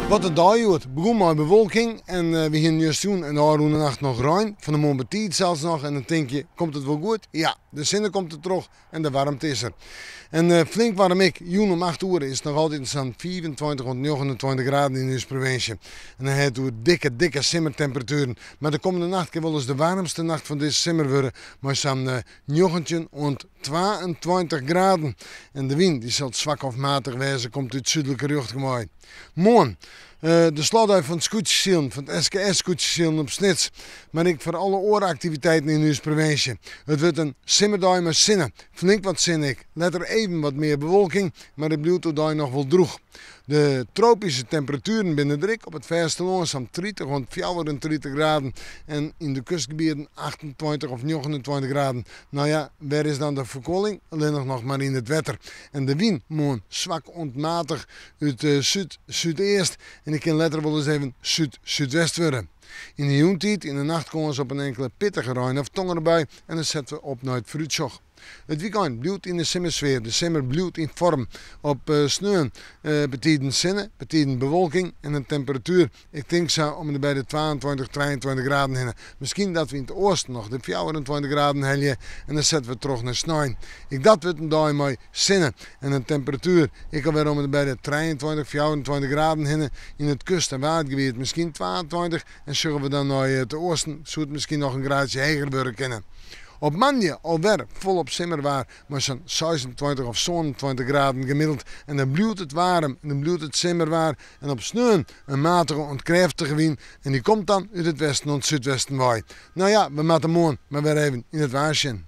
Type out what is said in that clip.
Wat in dei hjoed. Begûn mei bewolking en we hienen justerjûn en de ôfrûne nacht noch rein. Fan 'e moarn betiid sels noch en dan tink je, komt it wol goed? Ja, de sinne komt der troch en de waarmte is der. En flink waarm ek. Jûn om 8 oere is it noch altyd sa'n 25 oant 29 graden yn ús provinsje. En dan ha it oer dikke, dikke simmertemperatueren. Mar de kommende nacht kin wolris de waarmste nacht fan dizze simmer wurde mei sa'n 19 oant 22 graden. En de wyn dy sil swak of matich wêze, komt út súdlike rjochting wei. Moarn, de slotdei fan it skûtsjesilen, fan it SKS-skûtsjesilen op Snits, mar ek foar alle oare aktiviteiten yn ús provinsje. It wurdt in simmerdei mei sinne, flink wat sinne ek. Letter even wat mear bewolking, mar it bliuwt oerdei noch wol drûch. De tropyske temperatueren binne der ek, op it fêstelân sa'n 30 oant 34 graden en yn de kustgebieten 28 of 29 graden. No ja, wêr is dan de ferkuolling? Allinnich noch mar yn it wetter. En de wyn moarn swak oant matich út súd-súdeast en dy kin letter wolris even súd-súdwest wurde. Yn de jûntiid yn de nacht kâns op in inkele pittige rein of tongerbui en dan sette we op nei it foarútsjoch. It wykein bliuwt yn de simmersfear, de simmer bliuwt yn foarm. Op sneon betiden sinne, betiden bewolking en in temperatuer, ik tink sa om en by de 22, 23 graden hinne. Miskien dat we yn it oasten noch de 24 graden helje en dan sette we troch nei snein. Ek dat wurdt in dei mei sinne en in temperatuer ek alwer om en by de 23, 24 graden hinne. Yn it kust en waadgebiet miskien 22 en sjogge we dan nei it oasten soe it miskien noch in graadsje heger wurde kinne. Op moandei alwer folop simmerwaar mei sa'n 26 of 27 graden gemiddeld en dan bliuwt it waarm en dan bliuwt it simmerwaar en op sneon in matige oant krêftige wyn en dy komt dan út it westen oant súdwesten wei. No ja, we moatte moarn mar wer even yn it waar sjen.